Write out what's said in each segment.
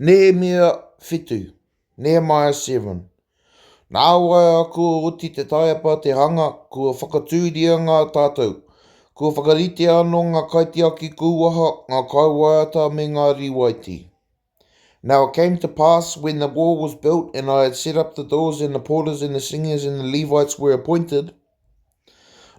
Nehemia 7, Nehemiah 7. Nāwai a kua oti te taiapa te hanga, kua whakatūria ngā tātou. Kua whakaritea anō ngā kaitiaki kūwaha, ngā kaiwaiata me ngā Rīwaiti. Now it came to pass, when the wall was built, and I had set up the doors and the porters and the singers and the Levites were appointed,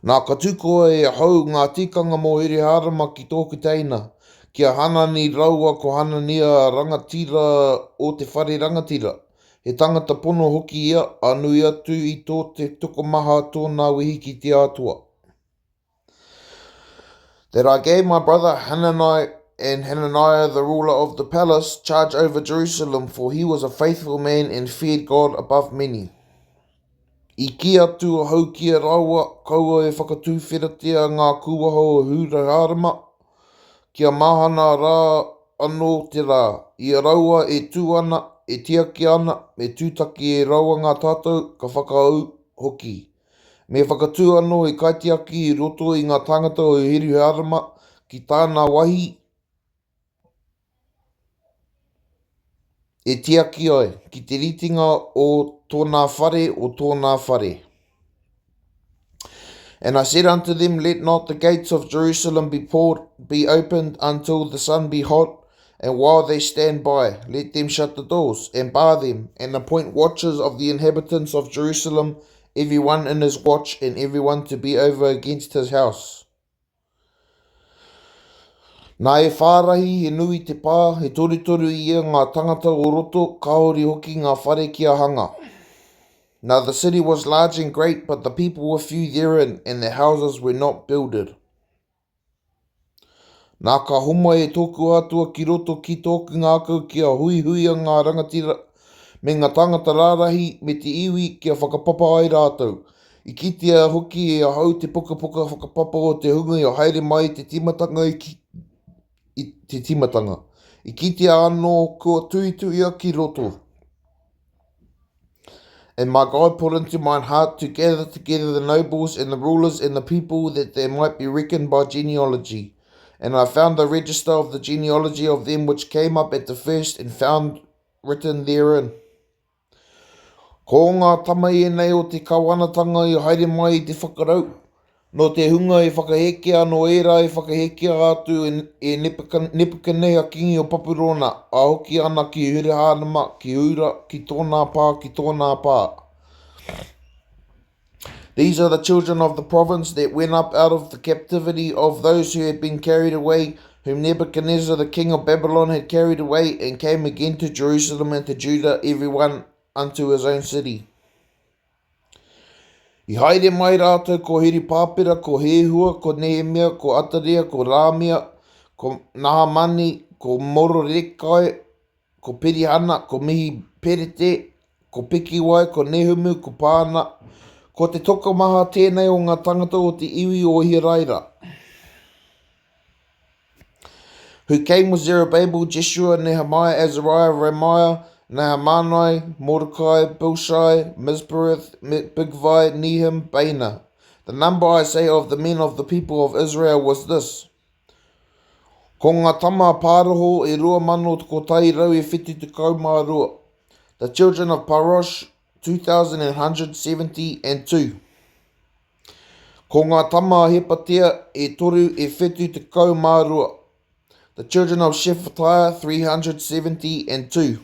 Nā, ka tukua e ahau ngā tikanga mō Hiruhārama ki tōku teina, ki a Hanani raua ko Hanania rangatira o te whare rangatira, he tangata pono hoki ia, ā, nui atu i tō te tokomaha tōna wehi ki te Atua. That I gave my brother Hanani and Hananiah the ruler of the palace charge over Jerusalem, for he was a faithful man and feared God above many. I kī atu ahau ki a rāua, kaua e whakatuwheratia ngā kūwaha o Hiruhārama, kia mahana rā anō te rā. I a rāua e tū ana, e tiaki ana, me tūtaki e rāua ngā tātou, ka whakaū hoki. Me whakatū anō he kaitiaki i roto i ngā tāngata o Hiruhārama ki tāna wāhi, E tiaki ai, ki te ritenga o tōnā whare, o tōnā whare. And I said unto them, Let not the gates of Jerusalem be poured, be opened until the sun be hot, and while they stand by, let them shut the doors, and bar them, and appoint watchers of the inhabitants of Jerusalem, every one in his watch, and every one to be over against his house. Nā e whārahi, he nui te pā, he torutoru ia ngā tangata o roto, kāore hoki ngā whare kia hanga. Now the city was large and great, but the people were few therein, and the houses were not builded. Nā ka homai e tōku Atua ki roto ki tōku ngākau kia huihuia ngā rangatira me ngā tāngata rarahi me te iwi kia whakapapa ai rātou. I kitea hoki e ahau te pukapuka whakapapa o te hunga i haere mai i te tīmatanga i te tīmatanga. I kitea anō kua tuituia ki roto. And my God put into mine heart to gather together the nobles and the rulers and the people that they might be reckoned by genealogy. And I found the register of the genealogy of them which came up at the first and found written therein. Ko ngā tama ēnei o te kawanatanga i haere mai i te whakarau, nō te hunga i whakahekea nō ērā i whakahekea atu e Nepukaneha kīngi o Papurōna, ā hoki ana ki Hiruhārama, ki Hūra, ki tōnā pā, ki tōnā pā. These are the children of the province that went up out of the captivity of those who had been carried away, whom Nebuchadnezzar the king of Babylon had carried away, and came again to Jerusalem and to Judah, every one unto his own city. I haere mai rātou ko Herupāpera, ko Hēhua, ko Nehemia, ko Ataria, ko Rāmia, ko Nahamani, ko Mororekai, ko Perihana, ko Mihi Perete, ko Pikiwai, ko Nehumu, ko Paana, ko te tokomaha tēnei o ngā tangata o te iwi o Iharaira. Who came with Zerubbabel, Jeshua, Nehemiah, Azariah, Ramiah, Nahamani, Mordecai, Bilshai, Mizpereth, Bigvai, Nehum, Baanah. The number, I say, of the men of the people of Israel was this. Ko ngā tama a Pāroho e 2,172. The children of Parosh, 2,172. Ko ngā tama a Hepatea e toru e 72. The children of Shephatiah, 372.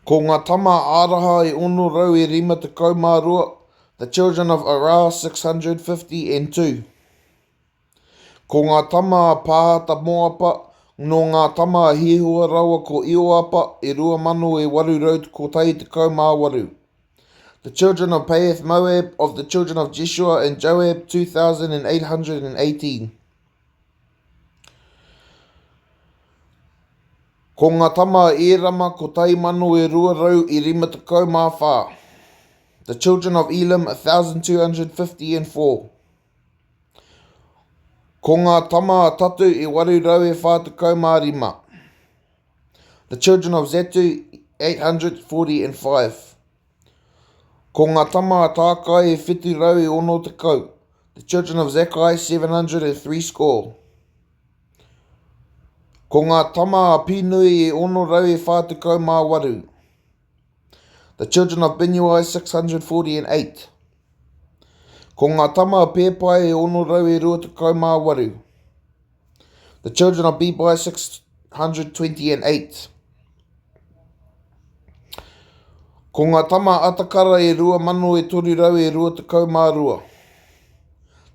Ko ngā tama a Āraha e 652, the children of Arah, 652. Ko ngā tama a Pāhata Moapa, nō ngā tama a Hehua rawa ko Ioapa, e 2,818. The children of Pahath Moab, of the children of Jeshua and Joab, 2,818. Ko ngā tama a Ērama, kotahi mano e 254. The children of Elam, 1,254. Ko ngā tama a Tatu e 845. The children of Zattu, 845. Ko ngā tama a Tākai e 760. The children of Zakai, 700 and threescore. Ko ngā tama a Pinui e 648. The children of Binuai 648. Ko ngā tama a Pēpai e 628. The children of Bebai 628. Ko ngā tama a Atakara e 2,322.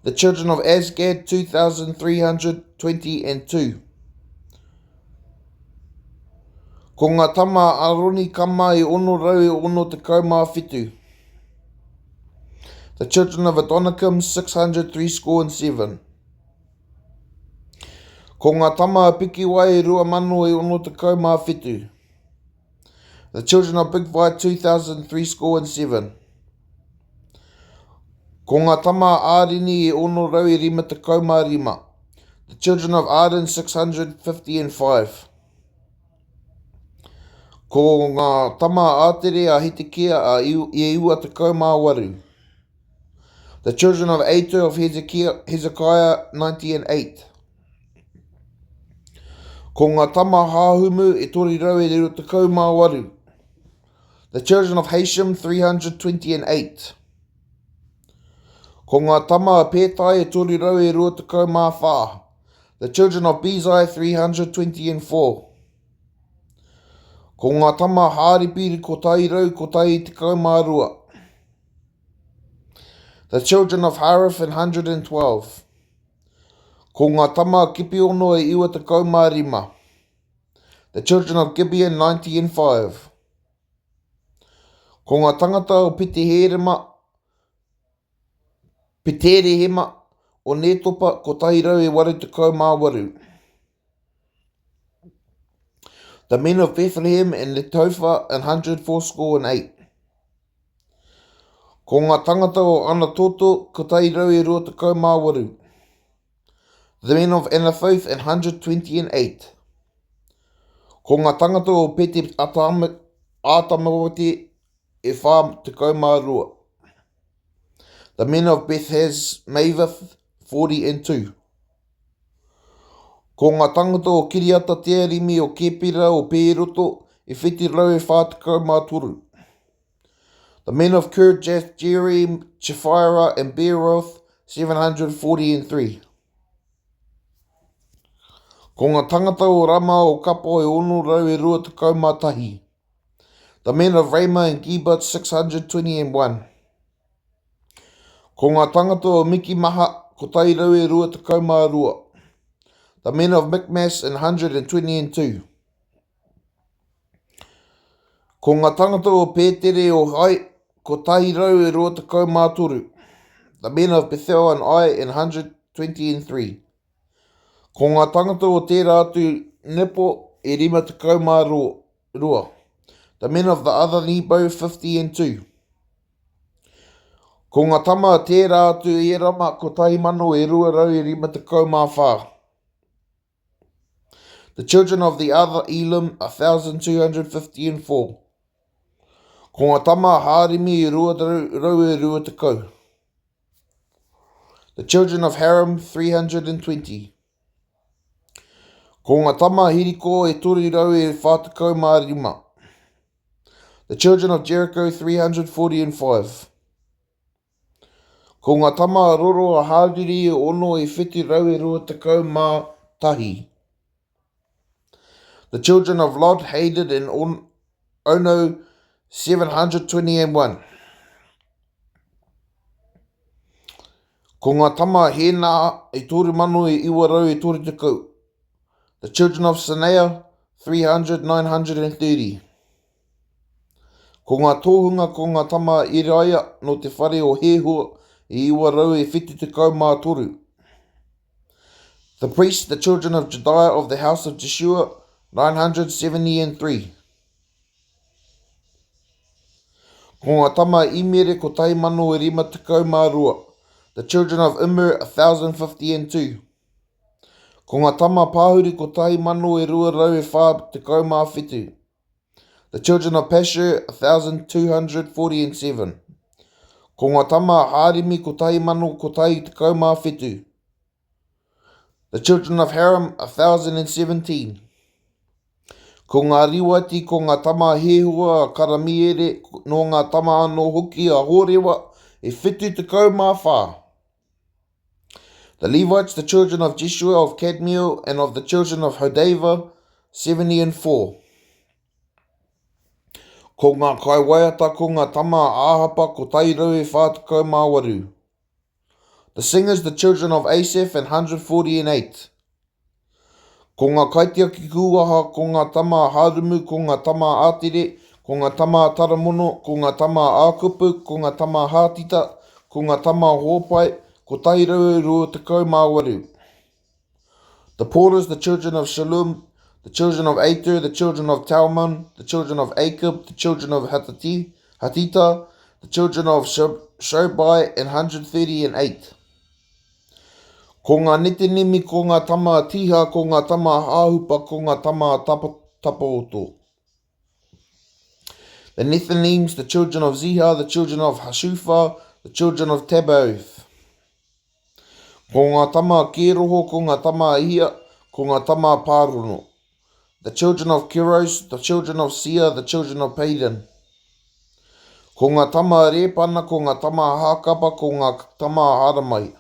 The children of Azgad 2,322. Ko ngā tama a Aronikama e 667. The children of Adonikam 607. Ko ngā tama a Pikiwai e 2,067. The children of Bigvai 2,007. Ko ngā tama a Ārini e 655. The children of Arden 655. Ko ngā tama a Ātere a Hitekia a e 98. The children of Ater of Hezekiah, Hezekiah 98. Ko ngā tama Hāhumu e 328. The children of Hashum 328. Ko ngā tama a Pētai e 324. The children of Bezai 324. Ko ngā tama Hāripi 112. The children of Hariph 112. Ko ngā tama a Kipiono e 95. The children of Gibeon 95. Ko ngā tangata o Pitehērema, Pitērehema, o Netopa 188. The men of Bethlehem and Netophah 108. Ko ngā tangata o Anatoto 128. The men of Anathoth 128. Ko ngā tangata o Pete Atamawete e 42. The men of Bethazmaveth 42. Ko ngā tangata o Kiriata Tearimi, o Kepira, o Peeroto, e 743. The men of Kirjath Jearim, Chephirah, and Beeroth, 743. Ko ngā tangata o Rama o Kapo e 621. The men of Ramah and Geba, 621. Ko ngā tangata o Mikimaha, 122. The men of Mikmas, 122. Ko ngā tangata o Pētere o Hai, 123. The men of Bethel and Ai, 123. Ko ngā tangata o tērā atu Nepo e 52. The men of the other Nebo, 52. Ko ngā tama a tērā atu Erama, 1254. The children of the other Elam, 1,254. Ko ngā tama a Hārimi e 220. The children of Haram, 320. Ko ngā tama a Hiriko e 345. The children of Jericho, 345. Ko ngā tama a Roro a Hāriri e ono e 721. The children of Lod, Hadid and Ono, 721. Ko ngā tama a Hēnā e 3930. The children of Sanea, 300, 930. Ko ngā tohunga ko ngā tama a Iraia nō te whare o Hehua e 973. The priests, the children of Jediah of the house of Jeshua, 973. Ko ngā tama a Imere 1052. The children of Immer, 1052. Ko ngā tama a Pāhuri 1247. The children of Pashur, 1,247. Ko ngā tama a Hārimi 1,017. The children of Harim, 1,017. Ko ngā Riwaiti, ko ngā tama a Hehua, a Karamiere, nō ngā tama anō hoki a Hōrewa, e 74. The Levites, the children of Jeshua, of Kadmiel, and of the children of Hodeva, 74. Ko ngā kaiwaiata, ko ngā tama a Āhapa, 148. The singers, the children of Asaph, and 148. Ko ngā kaitiaki kūwaha, ko ngā tama a Hārumu, ko ngā tama a Ātere, ko ngā tama a Taramono, ko ngā tama a Ākupu, ko ngā tama a Hātita, ko ngā tama a Hōpai, 128. The porters, the children of Shalum, the children of Ater, the children of Talmon, the children of Akub, the children of Hatati, Hatita, the children of Shobai, and 138. Ko ngā Netenimi, ko ngā tama a Tiha, ko ngā tama a Hāhupa, ko ngā tama a Tapaoto. The Nethinims, the children of Ziha, the children of Hashufa, the children of Tabaoth. Ko ngā tama a Kēroho, ko ngā tama a Ihia, ko ngā tama a Pārono. The children of Keros, the children of Sia, the children of Padan. Ko ngā tama a Rēpana, ko ngā tama a Hākapa, ko ngā tama a Haramai.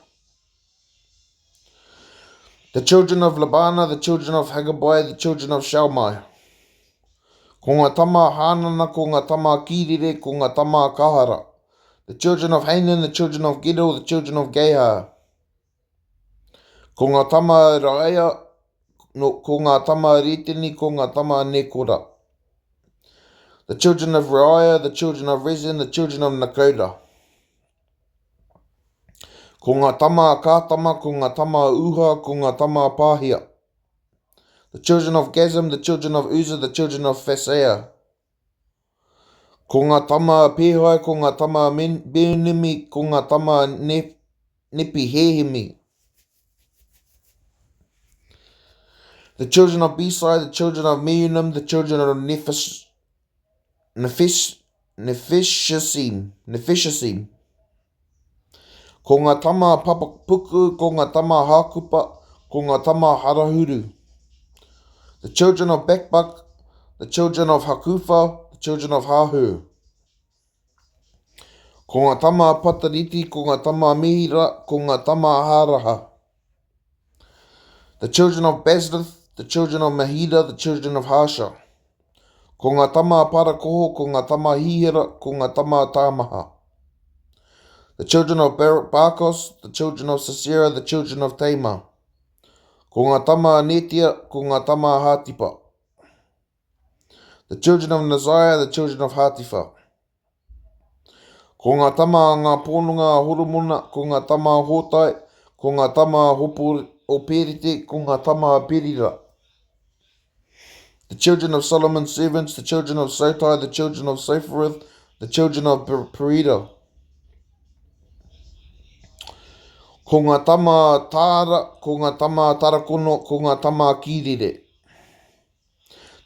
The children of Labana, the children of Hagabai, the children of Shalmai. Ko ngā tama a Hānana, ko ngā tama a Kīrere, ko ngā tama a Kahara. The children of Hanan, the children of Gedor, the children of Gahar. Ko ngā tama a Raia, no, ko ngā tama a Rētini, ko ngā tama a Nekora. The children of Raiah, the children of Rezin, the children of Nakoda. Ko ngā tama a Kātama, ko ngā tama a Uha, ko ngā tama a Pāhia. The children of Gazam, the children of Uza, the children of Phaseah. Ko ngā tama a Pēhai, ko ngā tama a Meunimi, ko ngā tama a Nepihēhimi. The children of Besai, the children of Meunim, the children of Nephish, Nephish, Nephishasim, Nephishasim. Ko ngā tama a Papapuku, ko ngā tama a Hākupa, ko ngā tama a Harahuru. The children of Bakbuk, the children of Hakufa, the children of Hahu. Ko ngā tama a Patariti, ko ngā tama a Mihira, ko ngā tama a Hāraha. The children of Bazlith, the children of Mahida, the children of Harsha. Ko ngā tama a Parakoho, ko ngā tama a Hihera, ko ngā tama a Tāmaha. The children of Bar Barkos, the children of Sisera, the children of Tamar. Ko ngā tama a Netia, ko ngā tama a Hātipa. The children of Naziah, the children of Hatifa. Ko ngā tama a ngā pononga a Horomona, ko ngā tama a Hōtai, ko ngā tama a Hoperete, ko ngā tama a Perira. The children of Solomon's servants, the children of Sotai, the children of Sophereth, the children of Perida. Ko ngā tama a Tāra, ko ngā tama a Tarakono, ko ngā tama a Kīrere.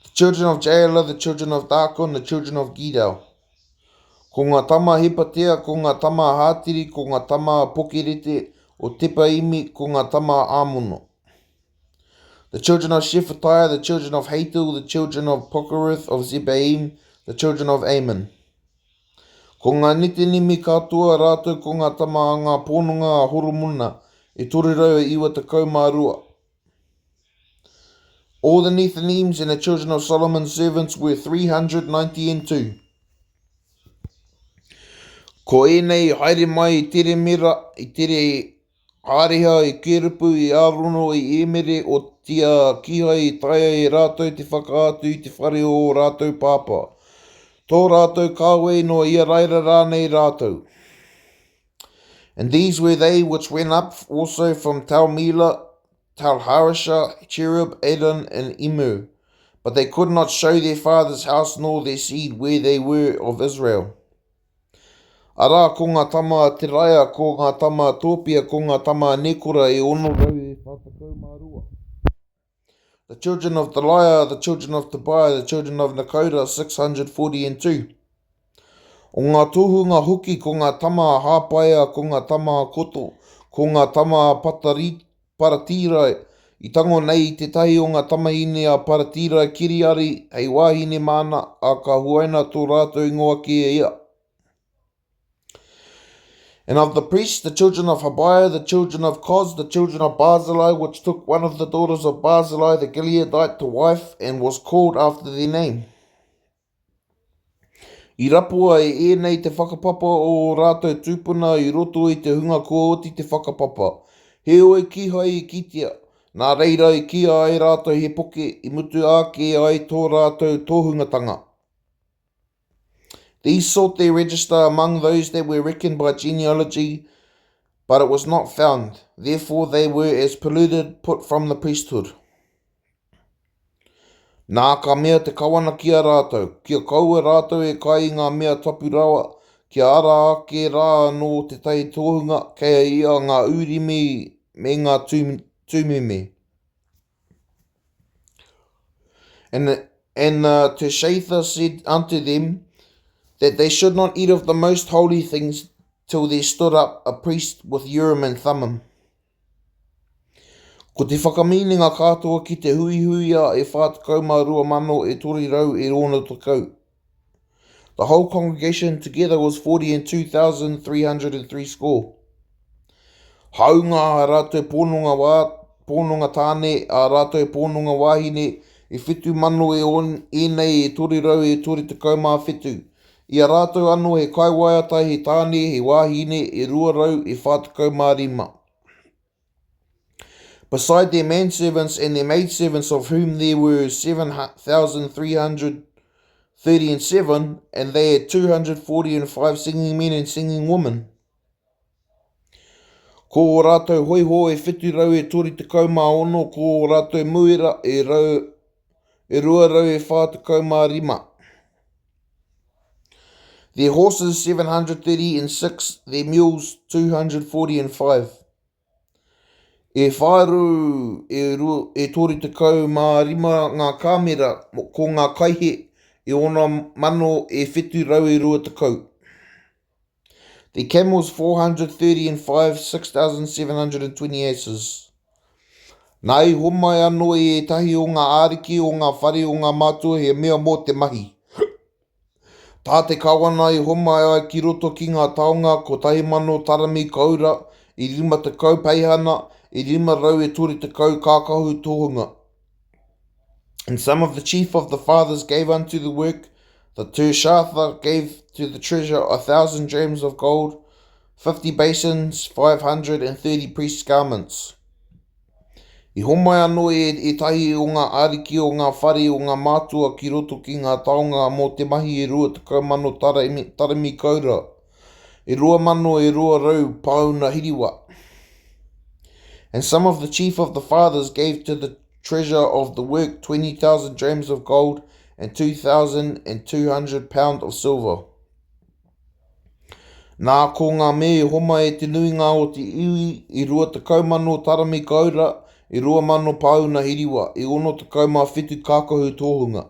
The children of Jaela, the children of Darkon, the children of Gidel. Ko ngā tama a Hepatea, ko ngā tama a Hātiri, ko ngā tama a Pokerete, o Tepaimi, ko ngā tama a Āmono. The children of Shephatiah, the children of Hatil, the children of Pokereth of Zebaim, the children of Amon. Ko ngā Netenimi katoa rātou ko ngā tama a ngā pononga a Horomona, e 392. All the Nethinims and the children of Solomon's servants were 392. Ko ēnei i haere mai i Teremera, i Tere Hāreha, i Kerupu, i Ārono, i Ēmere, otiia kīhai i taea e rātou te whakaatu i te whare o ō rātou pāpā, tō rātou kāwei nō Iaraira rānei rātou. And these were they which went up also from Talmela, Talharisha, Cherub, Adon, and Immer. But they could not show their father's house nor their seed where they were of Israel. Arā, ko ngā tama a Teraia, ko ngā tama a Tōpia, ko ngā tama a Nekora e 642. The children of Deliah, the children of Tobiah, the children of Nakoda, 642. O ngā tohunga hoki ko ngā tama a Hāpaia, ko ngā tama a Koto, ko ngā tama a Patari, Paratīrai, i tango nei i tētahi o ngā tamahine a Paratira Kiriari hei wāhine māna, ā, ka huaina tō rātou ingoa ki a ia. And of the priests, the children of Habiah, the children of Koz, the children of Barzillai, which took one of the daughters of Barzillai the Gileadite to wife, and was called after their name. I rapua e ēnei te whakapapa o ō rātou tūpuna i roto i te hunga kua oti te whakapapa, heoi kīhai i kitea, nā reira i kīia ai rātou he poke, i mutu ake ai tō rātou tohungatanga. These sought their register among those that were reckoned by genealogy, but it was not found, therefore they were as polluted put from the priesthood. Nā, ka mea te kawana ki a rātou, kia kaua rātou e kai i ngā mea tapu rawa, kia ara ake rā anō tētahi tohunga kei a ia ngā Ūrimi me ngā Tūmimi. And, and the Tirshatha said unto them, that they should not eat of the most holy things till there stood up a priest with Urim and Thummim. Ko te whakaminenga katoa ki te huihuia e 42 mano e 300 e 60. The whole congregation together was 42,300 and score. Hāunga ā rātou pononga, wā, pononga tāne, ā rātou pononga wāhine, e 7,000 e on, ēnei e 337. I a rātou anō he kaiwaiata, he tāne, he wāhine, e 245. Beside their manservants and their maidservants, of whom there were 7,337, and they had 245 singing men and singing women. Ko ō rātou hōiho e 736, ko ō rātou muera e 245. Their horses 736, their mules 245. E whāru e, e 35 ngā kāmera, ko ngā kaihe e 6 e 720. The camels 430 and 5, 6,720 asses. Nā i homai anō e ētahi o ngā āriki o ngā whare o ngā mātua he mea mō te mahi. Tā te kawana i homai ai ki roto ki ngā taonga 1,000 tarami koura, i 50 peihana, i 530 kākahu tohunga. And some of the chief of the fathers gave unto the work, the Tirshatha gave to the treasure 1,000 drams of gold, 50 basins, 530 priest's garments. I homai anō e ētahi o ngā ariki o ngā whare o ngā mātua ki roto ki ngā taonga mō te mahi e 20,000 tarami, tarami koura, e 2,000 e 200 pāuna hiriwa. And some of the chief of the fathers gave to the treasure of the work 20,000 drams of gold and 2,200 pound of silver. Nā, ko ngā mea i homai e te nuinga o te iwi, i 20,000 tarami koura, i 2,000 pāuna hiriwa, i 67 kākahu tohunga.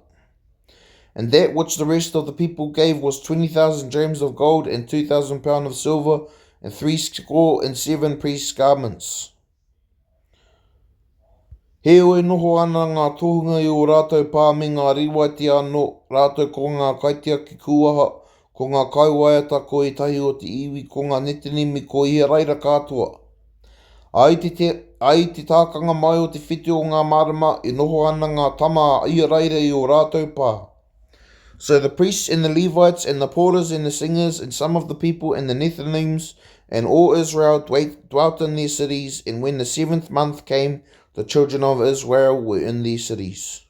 And that which the rest of the people gave was 20,000 drams of gold and 2,000 pound of silver and 67 priest's garments. Heoi noho ana ngā tohunga i ō rātou pā me ngā Rīwaiti anō, rātou ko ngā kaitiaki kūaha, ko ngā kaiwaiata, ko ētahi o te iwi, ko ngā Netinimi, ko Iharaira katoa. Ā, i te, ā, i te tākanga mai o te whitu o ngā marama, e noho ana ngā tama a Iharaira i ō rātou pā. So the priests and the Levites and the porters and the singers and some of the people and the Nethinims and all Israel dwelt in their cities, and when the seventh month came, the children of Israel were in their cities.